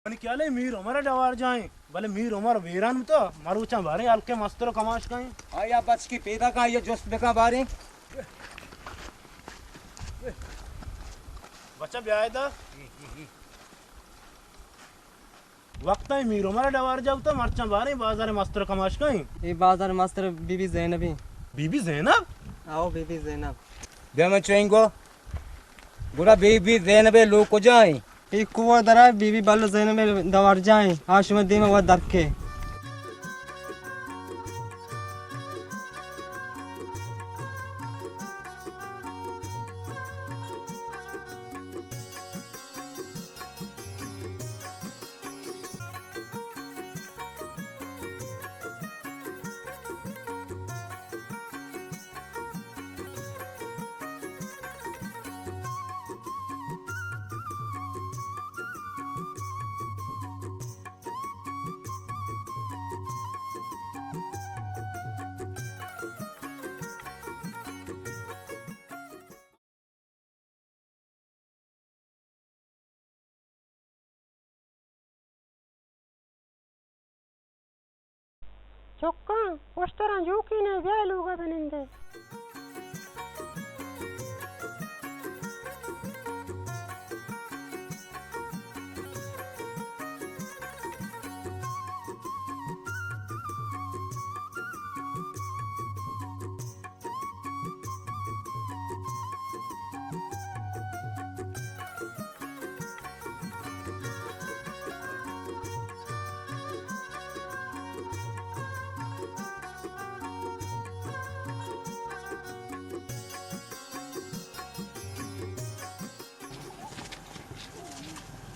منی خیال ءَ میر عمر ءَ ڈوار جائیں، بلے میر عمر ویران تو مروچاں باریں ہلکے مستر کماش کائیں۔ آیا بچکی پیدا کن، یہ جست بکن باریں۔ بچہ بیائے دا۔ وقت ءَ میر عمر ءَ ڈوار جاگ تو مرچاں باریں بازار مستر کماش کائیں۔ اے بازار مستر بی بی زینب ایں۔ بی بی زینب؟ آؤ، بی بی زینب۔ بیا من چوئیں گو۔ گڑا بی بی زینب ءِ لوگ کجا ایں؟ اے کوہ ءِ درا بی بی بلو زینب ءِ دوار جاہ ایں۔ آ شمئے دیم ءَ وت درکے۔ چکاں، اشتراں جوکین ئے، بیا لوگ ءَ بنندے۔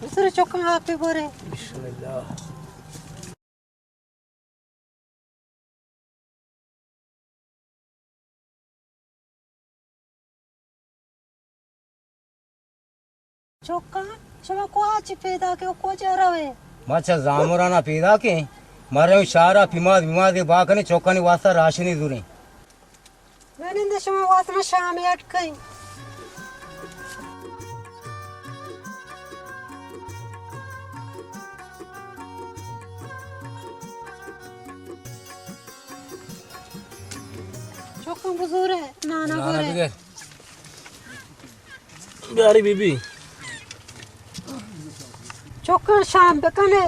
بسر چکاں، آپ بورے۔ بسم اللہ۔ چکاں، شما کواچ پیداک ئے و کجا روئے؟ ما چہ زامرانا پیداک ایں۔ ما رویں شہرا، پیماز بیمازے بہا کنیں، چکانی واسطہ راشنے زوریں۔ بنندے، شما واسطہ ما شامے اٹکیں۔ چکاں بزورے، نانا نانا بورے۔ بگر۔ بیاری بی بی۔ چکاں شام بکنے،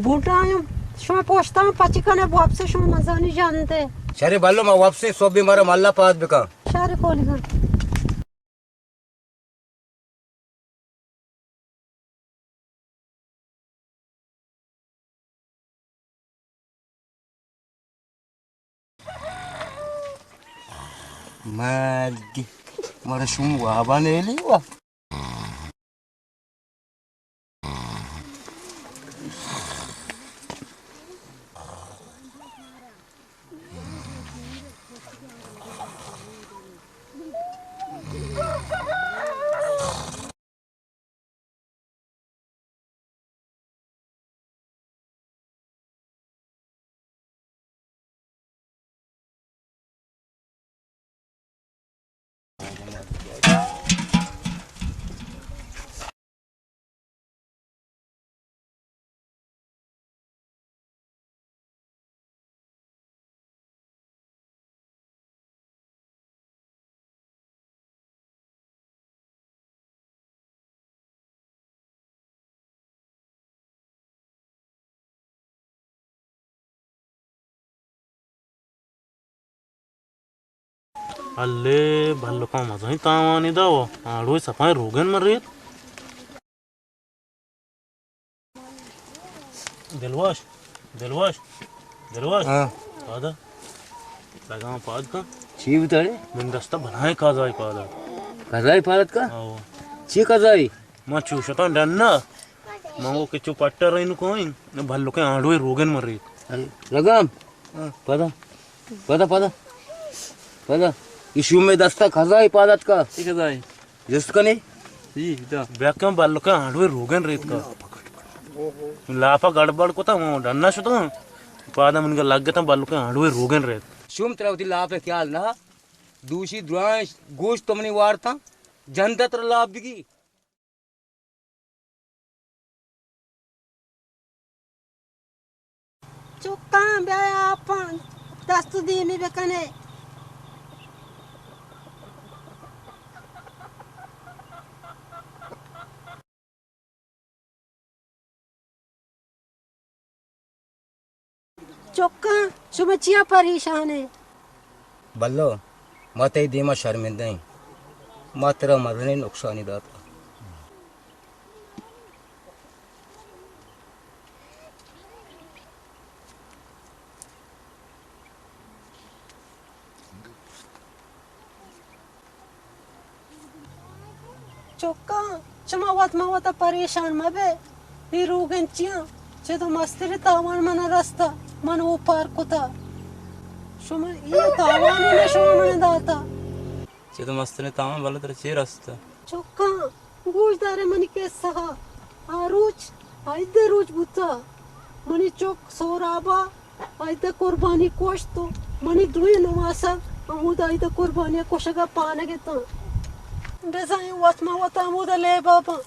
بوٹاں شما پوشتاں پچ کنے، واپس شما مزانی جاندے۔ شری بلو، ما واپس صبح مارا ملا پاد بکن۔ شری کولی کن۔ مرگ، مارا شوم وابا نیلی وا۔ اللہ، بلکاں مزنیں تاوانے دا و آڑوئے سپائیں روگن من ریت۔ دلوش، دلوش، دلوش۔ ہاں۔ پادا۔ لگام پاد کن۔ چی بوتڑے؟ من دستا بنائے قضائی پادا۔ قضائی پادت کا؟ آو۔ چی قضائی؟ ما چو شتاں ڈنا۔ ما گو کہ چو پٹا رہی نو کوئن۔ بھلو کے آنڈوے روگن مر رہی۔ لگام؟ ہاں۔ پادا۔ پدا، پدا۔ پدا۔ ایشو میں دستا قضائی پادت کا۔ چی قضائی؟ جست کنے؟ جی، دا۔ بیاکاں بلکاں آنڈوے روگن ریت کا۔ لاپا گڑبڑ کتا، ہوں ڈنا شتا۔ پادا من کا لگ گتا بلکاں آنڈوے روگن ریت۔ شوم ترا وتی لاپ خیال نہ۔ دوشی درائیں گوشت تو منی وارتا۔ جندت را لاپ بگی۔ چکاں، بیا آپاں دست ءُ دیمی بکنے۔ چکاں، شما چیا پریشان ئے؟ بلو، ما تئی دیما شرمندہ ایں۔ ما ترا مزنیں نقصانی دات۔ چکاں، شما وت ما وتا پریشان مبے۔ اے روگن چیاں؟ چدو مستریں تاوان منا رستا، من اوپار کتا۔ شما اے تاوان نہ شما منا داتا۔ چدو مستریں تاوان؟ بلے ترا چے رستا؟ چکاں، گوش دارے منی قصہ ءَ۔ آ روچ، عید ءِ روچ بوتا۔ منی چک سورابا عید ءِ قربانی کشت ءُ منی دوئیں نماسگ ہمودا عید ءِ قربانی ءَ کشگ ءَ پانگ اتاں۔ بزاں وت ما وتا ہمودا لیبا باں۔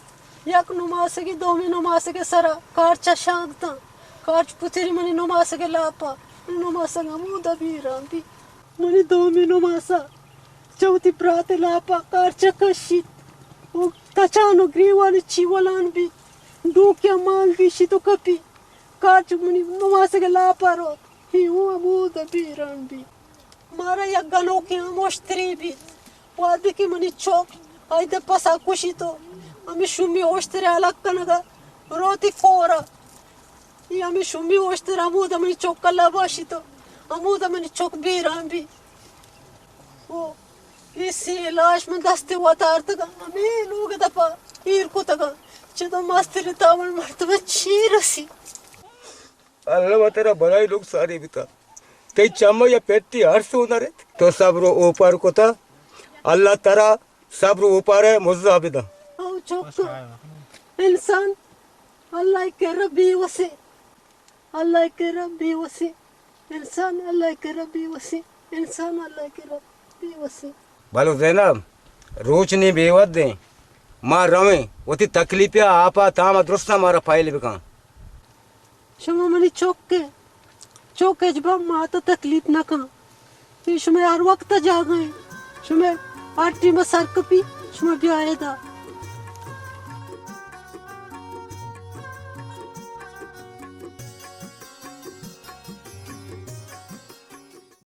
یک نماسگے دومی نماسگ ءِ سرا کارچ ءَ شانکتاں۔ کارچ پتری منی نماسگ ءِ لاپا۔ منی نماسگ ہمودا بیران بی۔ منی دومی نماسگ چہ وتی برات ءِ لاپ ءَ کارچ ءَ کشیت ءُ تچان ءُ گریوان ءَ چیولان بیت۔ ڈوکے ءَ مانگ گیشیت ءُ کپی۔ کارچ منی نماسگ ءِ لاپ ءَ روت۔ ہی اوں ہمود ءَ بیران بیت۔ مارا یک گنوکے ہم اشتری بیت۔ وہدے کہ منی چک آئی ءِ پس ءَ کشیت ءُ ہمے شومی اشتر ءَ الگ کنگ ءَ روتی کور ءَ۔ اے ہمے شومی اشتر ہمود ءَ منی چک ءَ لباشیت ءُ ہمود ءَ منی چک بیران بیت۔ او، اے سے لاش من دست ءِ وت آرتگ ءُ ہمے لوگ ءِ دپ ءَ ایر کتگ ءُ چدو مستریں تاوان مردم ءَ چی رسی؟ اللہ ما ترا بلائی نقصانی بتا۔ تئی چم ءَ یا پٹی ہر سو نہ رت۔ تو صبر ءُ اوپار کتا۔ اللہ ترا صبر ءُ اوپار ءِ مزہ بداں۔ او چک، انسان اللہ ءِ کرا بے وسے۔ اللہ ءِ کرا بے وسے۔ انسان اللہ ءِ کرا بے وسے۔ انسان اللہ ءِ کرا بے وسے۔ بلو زینب، روچ نی بے ودیں۔ ما رویں، وتی تکلیف ءَ آپ ءَ تام ءَ درستاں مارا پائل بکن۔ شما منی چک ئے، چک ہچبر مات ءَ تکلیف نہ کن۔ اے شمئے ہر وقت ءَ جاگہ ایں۔ شمئے ہر ٹیم ءَ سر کپی، شما بیا ادا۔